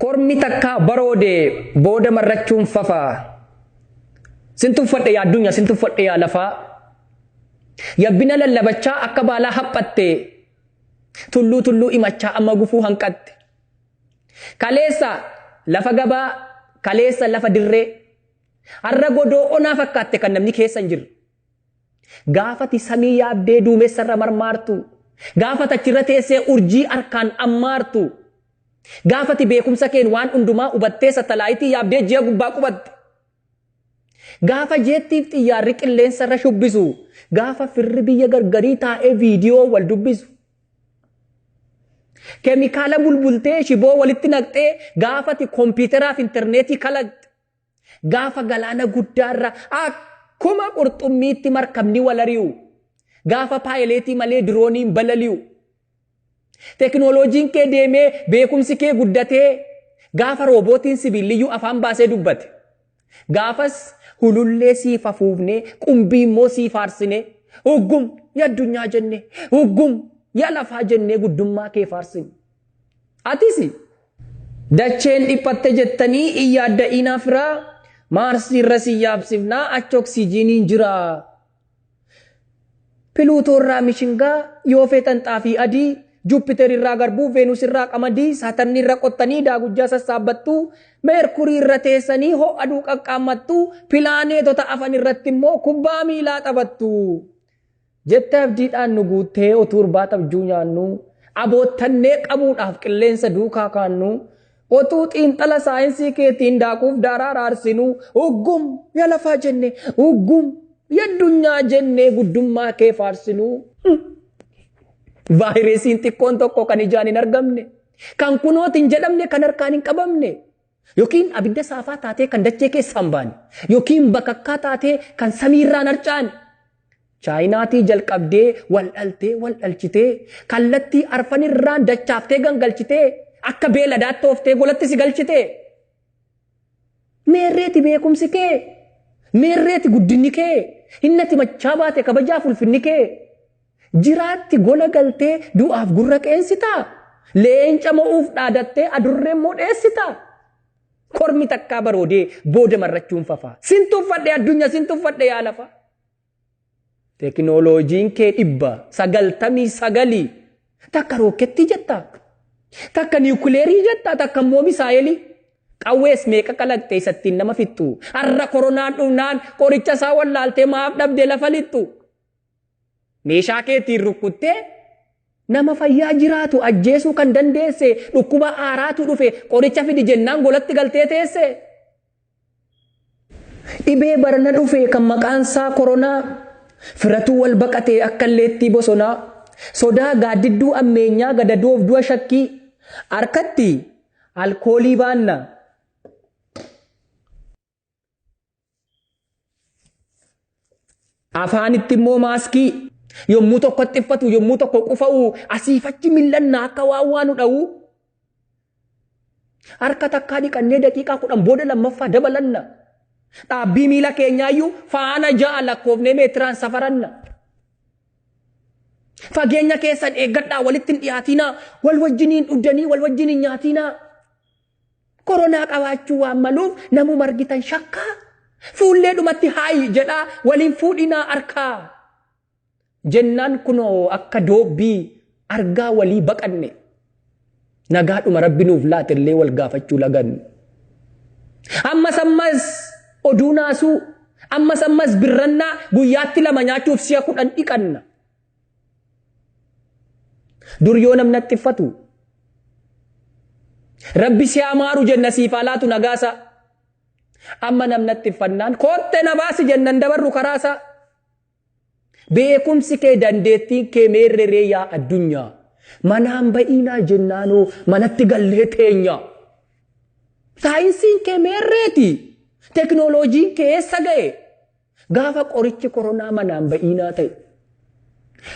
Kormi takkaa baroode booda marrachuun fafa. Sin tuffadhe yaa addunyaa, sin tuffadhe yaa lafaa. Yabbina lallabachaa akka baalaa haphatte. Tulluu tulluu imachaa amma gufuu hanqatte. Kaleessa lafa gabaa, kaleessa lafa dirree. Har'a godoo onaa fakkaatte kan namni keessa hin jirre. Gaafati samii yaabdee duumessarra marmaartu. Gaafati achirra teessee urjii harkaan ammaartu. Gaafati beekumsa keen waan hundumaa hubattee satalaayitii yaabdee ji'a gubbaa qubatte. Gaafa jeettiif xiyyaarri qilleensarra shubbisu. Gaafa firri biyya gargarii taa'ee viidiyoo wal dubbisu. Keemikaala bulbultee shiboo walitti naqxee gaafati kompiiteraaf intarneetii kalaqxe. Gaafa galaana guddaarra akkuma qurxummiitti markabni wal ari'u. Gaafa paayileetii malee dirooniin balali'u. Teknooloojiin kee deemee beekumsi kee guddatee gaafa roobootiin sibiilliyyuu afaan baasee dubbate. Gaafas hulullee siif afuufnee qumbii immoo sii faarsinee uggum ya addunyaa jennee uggum ya lafaa jennee guddummaa kee faarsine. Atis dacheen dhiphatte jettanii hin yaadda'inaa firaa Maarsii irra si yaabsifnaa achi oksijiiniin jira. Piluutoo irraa mishingaa yoo feetan xaafii adii Juupiter irraa garbuu Veenus irraa qamadii Saatarni irra qottanii daagujjaa sassaabbattu Meerkurii irra teessanii ho'a aduu qaqqaammattu pilaaneetota afan irratti immoo kubbaa miilaa taphattu. Jette abdiidhaan nu guuttee utuu irbaata abjuu nyaannuu, aboottannee qabuudhaaf qilleensa duukaa kaannuu, otuu xiinxala saayinsii keetiin daakuuf daaraa raarsinuu, uggum ya lafaa jenne, uggum ya addunyaa jennee guddummaa kee faarsinuu. Vaayiresiin xiqqoon tokko kan ijaan hin argamne, kan kunooti hin jedhamne, kan harkaan hin qabamne, yookiin abidda saafaa taatee kan dachee keessaa hin baane, yookiin bakakkaa taatee kan samiirraan harcaane, Chaayinaatii jalqabdee wal dhaltee wal dhalchitee kallattii arfanirraan dachaaftee gangalchitee akka beeladaatti ooftee golatti si galchitee. Meerreeti beekumsi kee? Meerreeti guddinni kee? Hinnati machaa baate kabajaaf ulfinni kee? Jiraatti gola galtee du'aaf gurra qeensitaa? Leenca mo'uuf dhaadattee adurree immoo dheessitaa? Kormi takkaa baroodee booda marrachuun fafaa. Sin tuffadhe addunyaa sin tuffadhe yaa lafa. Tekinooloojiin kee 99 takka rookettii jetta, takka niwukileerii jetta, takka immoo misaayelii. Qawwees meeqa kalaqxe isa ittiin nama fixxu. Har'a koronaan dhufnaan qoricha isaa wallaaltee maaf dhabde lafa lixxu. Meeshaa keetiin rukkuttee nama fayyaa jiraatu ajjeesuu kan dandeesse dhukkuba haaraatu dhufe qoricha fidi jennaan golatti galtee teesse. Dhibee barana dhufe kan maqaan isaa koronaa firatuu wal baqate akka illeettii bosonaa sodaa gaaddidduu ammeenyaa gadadoof du'a shakkii harkatti alkoolii baanna. Afaanitti immoo maaskii yommuu tokko xiffatu yommuu tokko qufa'u asiif achi mil'annaa akka waan waa nu dha'u. Harka takkaa dhiqannee daqiiqaa 10 booda lammaffaa dabalanna. Dhaabbii miila keenyaayyuu faana 6 lakkoofnee meetiraan safaranna. Fageenya keessan eeggadhaa walitti hin dhiyaatinaa wal wajjiniin dhugdanii wal wajjiniin nyaatinaa. Koronaa qabaachuu waan maluuf namuma argitan shakkaa. Fuullee dhumatti haayi jedhaa waliin fuudhinaa harkaa. Jennaan kunoo akka doobbii argaa walii baqanne. Nagaadhuma rabbi nuuf laate illee wal gaafachuu laganne. Ammas ammas oduu naasuu, ammas ammas birrannaa guyyaatti lama nyaachuuf si'a 10 dhiqanna. Dur yoo namni haxxiffatu rabbi si haa maaru jenna siif haa laatu nagaasaa. Amma namni haxxiffannaan kootte na baasi jennan dabarru karaasaa. Beekumsi kee dandeettiin kee meerre ree yaa addunyaa. Manaan ba'iinaa jennaanoo manatti gallee teenya. Saayinsiin kee meerreeti? Teknooloojiin kee eessa ga'e? Gaafa qorichi koronaa manaan ba'iinaa ta'e.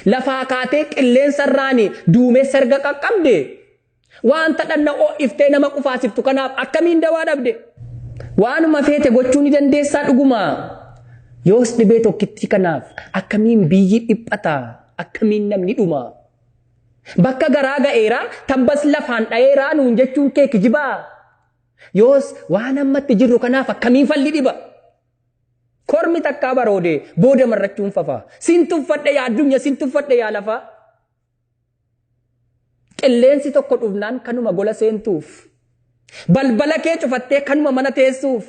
Lafaa kaatee qilleensa irraan duumessa erga qaqqabde wanta dhanna ho'iftee nama qufaasiftu kanaaf akkamiin dawaa dhabde? Waanuma feete gochuu ni dandeessaa dhuguma. Yoos dhibee tokkittii kanaaf akkamiin biyyi dhiphata? Akkamiin namni dhuma? Bakka garaa ga'eera, tabbas lafaan dha'eera nuun jechuun kee kijibaa? Yoos waan ammatti jirru kanaaf akkamiin falli dhiba? Kormi takkaa baroode booda marrachuun fafa. Sin tuffadhe yaa addunyaa, sin tuffadhe yaa lafaa. Qilleensi tokko dhufnaan kanuma gola seentuuf. Balbala kee cufattee kanuma mana teessuuf.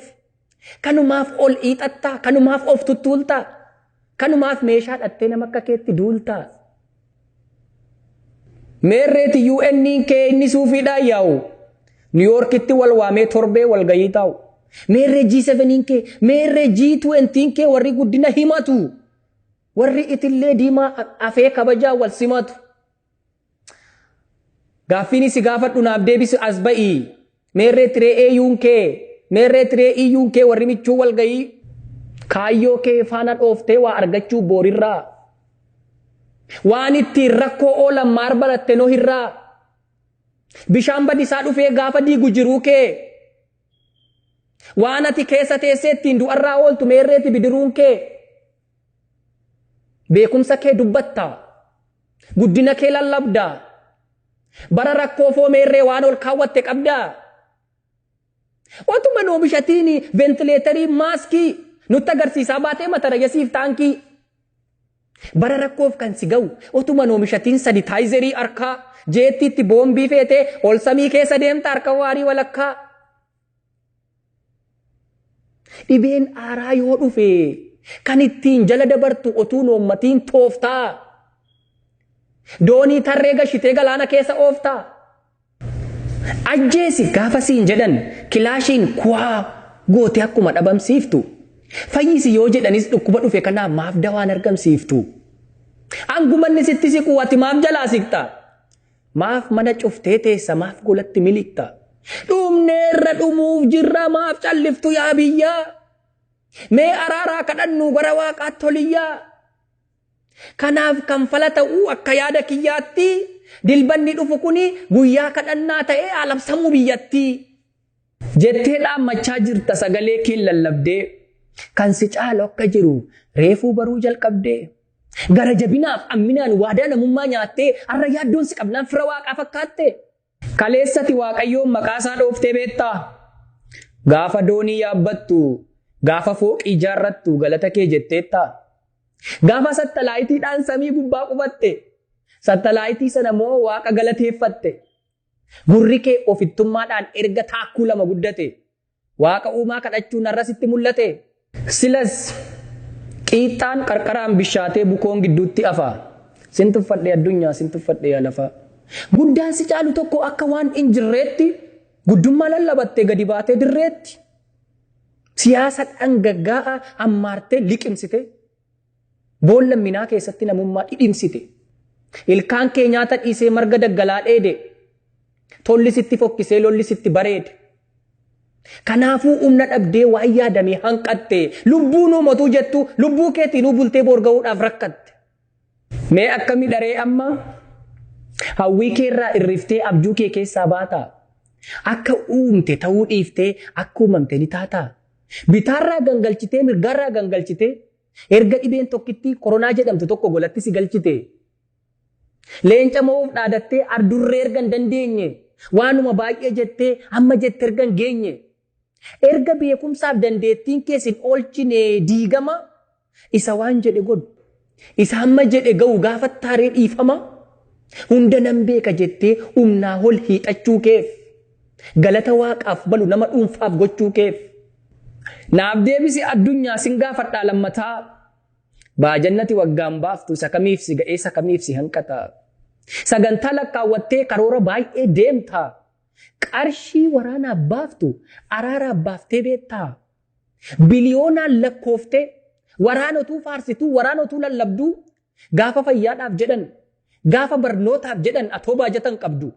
Kanumaaf ol hiixattaa, kanumaaf of tuttuultaa, kanumaaf meeshaa dhattee nama akka keetti duultaa. Meerreeti UN kee inni suufiidhaan yaa'u. New Yorkitti wal waamee torbee wal gayii taa'u. Meerree G7 kee, meerree G20 kee warri guddina himatu. Warri itillee diimaa afee kabajaa wal simatu. Gaaffiin si gaafadhu naaf deebisi as ba'ii. Meerree tiree AU'n kee, meerree tiree EU'n kee warri michuu wal gayii. Kaayyoo kee faana dhooftee waa argachuu boorirraa. Waan ittiin rakkoo oolan maar baratte nohirraa. Bishaan badisaa dhufee gaafa diigu jiruu kee. Waan ati keessa teessee ittiin du'arraa ooltu meerreeti bidiruun kee. Beekumsa kee dubbatta. Guddina kee lallabda. Bara rakkoo foo meerree waan ol kaawwatte qabdaa. Otuma oomishatiin ventileetarii maaskii nutti agarsiisaa baatee mata rayyasiif taankii. Bara rakkoof kan si ga'u otuma oomishatiin sanitaayizerii harkaa jeettiitti boombii feetee ol samii keessa deemta harka waarii walakkaa. Dhibeen aaraa yoo dhufe kan ittiin jala dabartu otuu noommatiin tooftaa. Doonii tarree gashitee galaana keessa ooftaa. Ajjeesi gaafa siin jedhan kilaashiin kuwaa goote akkuma dhabamsiiftu. Fayyisi yoo jedhanis dhukkuba dhufe kanaaf maaf dawaan argamsiiftu. Hangumanni sitti siqu ati maaf jalaa siqxa? Maaf mana cuftee teessa maaf golatti miliqxa? Dhumneerra dhumuuf jirra maaf calliftu yaa biyyaa? Mee araaraa kadhannu gara waaqaatti toliyyaa? Kanaaf kan fala ta'uu akka yaada kiyyaatti dilbanni dhufu kuni guyyaa kadhannaa ta'ee alabsamuu biyyatti. Jettee dhaammachaa jirta sagalee kee lallabdee kan si caalu akka jiru reefuu baruu jalqabdee. Gara jabinaaf amminaan waadaa namummaa nyaattee har'a yaaddoon si qabnaan fira waaqaa fakkaatte. Kaleessati Waaqayyoon maqaa isaa dhooftee beektaa? Gaafa doonii yaabbattu, gaafa fooqii ijaarrattu galata kee jetteettaa? Gaafa sattalaayitiidhaan samii gubbaa qubatte, sattalaayitii sana moo waaqa galateeffatte? Gurri kee ofittummaadhaan erga taakkuu lama guddate, waaqa uumaa kadhachuun har'a sitti mul'ate? Silas qiixxaan qarqaraan bishaatee bukoon gidduutti afa. Sin tuffadhe addunyaa, sin tuffadhe yaa lafaa. Guddaan si caalu tokko akka waan hin jirreetti guddummaa lallabatte gadi baatee dirreetti. Siyaasa dhangaggaa'aa hammaartee liqimsite. Boolla minaa keessatti namummaa dhidhimsite. Ilkaan kee nyaata dhiisee marga daggalaa dheede. Tolli sitti fokkisee lolli sitti bareede. Kanaafuu humna dhabdee waan yaadame hanqatte. Lubbuu nuu motuu jettu lubbuu keetiinuu bultee boorga'uudhaaf rakkatte. Mee akkami dharee amma? Hawwii keerraa irriftee abjuu kee keessaa baataa? Akka uumte ta'uu dhiiftee akka uumamte ni taataa? Bitaarraa gangalchitee mirgaarraa gangalchitee erga dhibeen tokkittii koronaa jedhamtu tokko golatti si galchite. Leenca mo'uuf dhaadattee ardurree erga hin dandeenye waanuma baay'ee jettee amma jette erga hin geenye. Erga beekumsaaf dandeettiin kees hin oolchine diigama isa waan jedhe godhu. Isa hamma jedhe ga'u gaafa taaree dhiifama. Hunda nan beeka jettee humnaa ol hiixachuu keef. Galata waaqaaf malu nama dhuunfaaf gochuu keef. Naaf deebisi addunyaa sin gaafadhaa lammataa. Baajannati waggaan baaftu isa kamiif si ga'ee isa kamiif si hanqata. Sagantaa lakkaawwattee karoora baay'ee deemta. Qarshii waraanaaf baaftu araaraaf baaftee beektaa? Biliyoonaan lakkooftee waraana utuu faarsituu waraana utuu lallabduu gaafa fayyaadhaaf jedhan gaafa barnootaaf jedhan atoo baajatan qabdu.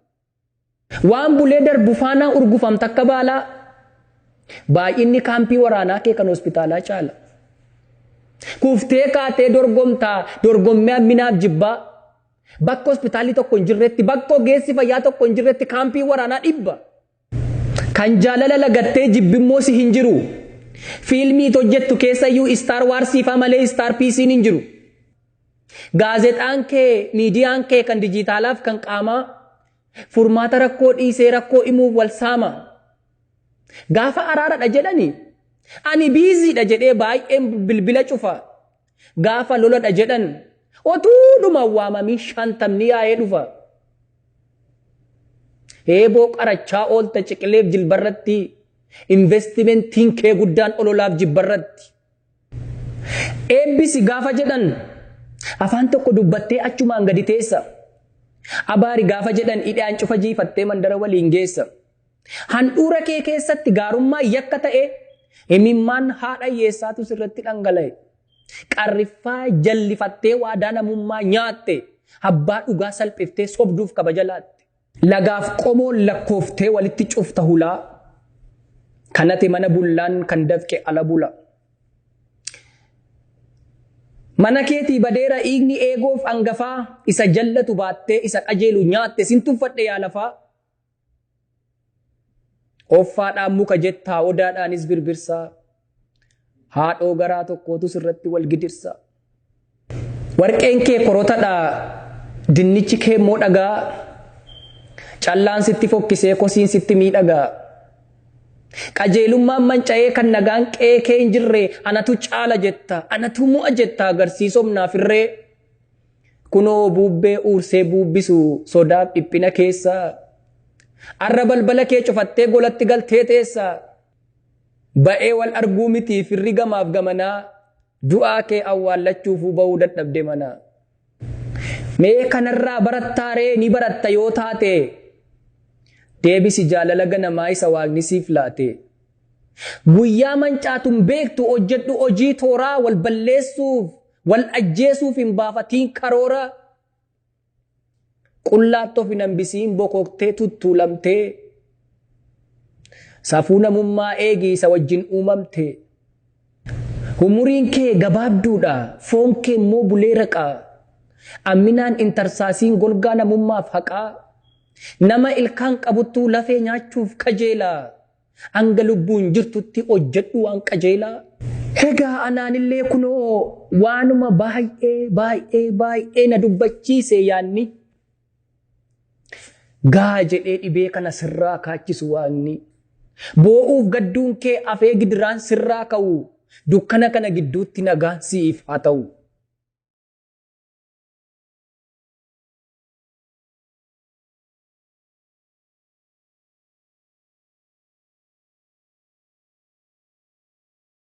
Waan bulee darbu faanaa urgufamta akka baalaa. Baay'inni kaampii waraanaa kee kan hospitaalaa caala. Kuftee kaatee dorgomtaa dorgommii hamminaaf jibbaa. Bakka hospitaalli tokko hin jirretti, bakka ogeessi fayyaa tokko hin jirretti kaampii waraanaa dhibba. Kan jaalala lagattee jibbimmoo si hin jiru. Fiilmii hojjettu keessayyuu Istaar Waarsii faa malee Istaar Piisiin hin jiru. Gaazexaan kee, miidiyaan kee kan dijitaalaaf kan qaamaa furmaata rakkoo dhiisee rakkoo himuuf wal saama. Gaafa araaradha jedhani ani biiziidha jedhee baay'een bilbila cufa. Gaafa loladha jedhan otuudhuma waamamii shantamni yaa'ee dhufa. Heeboo qarachaa oolta ciqileef jilbarratti investimentiin kee guddaan ololaaf jibbarratti. Eebbisi gaafa jedhan afaan tokko dubbattee achumaan gadi teessa. Abaari gaafa jedhan hidhaan cufa jiifattee mandara waliin geessa. Handhuura kee keessatti gaarummaa yakka ta'e imimmaan haadha hiyyeessaatu sirratti dhangala'e. Qarriffaa jallifattee waadaa namummaa nyaatte. Abbaa dhugaa salphiftee sobduuf kabaja laatte. Lagaaf qomoon lakkooftee walitti cufta hulaa. Kanate mana bullaan kan dafqe ala bula. Mana keetii badeera dhiigni eegoof angafaa isa jallatu baattee isa qajeelu nyaatte sin tuffadhe yaa lafaa. Offaadhaan muka jettaa odaadhaanis birbirsaa. Haadhoo garaa tokkootu sirratti wal gidirsa. Warqeen kee korotadha dinnichi kee immoo dhagaa. Callaan sitti fokkisee kosiin sitti miidhagaa. Qajeelummaan manca'ee kan nagaan qe'ee kee hin jirre anatu caala jetta anatu mo'a jetta agarsiisomnaaf irree. Kunoo buubbee uursee buubbisu sodaaf dhiphina keessa. Arra balbala kee cufattee golatti galtee teessa. Ba'ee wal arguu miti firri gamaaf gamanaa du'aa kee awwaallachuufuu ba'uu dadhabde manaa. Mee kanarraa barattaaree ni baratta yoo taate deebisi jaalala ganamaa isa waaqni siif laate. Guyyaa mancaatun beektu hojjedhu hojii tooraa wal balleessuuf wal ajjeesuuf hin baafatiin karoora. Qullaatti of hin hambisiin bokoktee tuttuulamtee. Safuu namummaa eegi isa wajjin uumamte. Umuriin kee gabaabduudha, foon kee immoo bulee raqa. Amminaan hin tarsaasiin golgaa namummaaf haqaa. Nama ilkaan qabuttuu lafee nyaachuuf kajeela. Hanga lubbuun jirtutti hojjedhu waan qajeelaa. Egaa anaanillee kunoo waanuma baay'ee baay'ee baay'ee na dubbachiise yaanni. Gaa jedhee dhibee kana sirraa kaachisu waaqni. Boo'uuf gadduun kee afee gidiraan sirraa ka'u. Dukkana kana gidduutti nagaan siif haa ta'u.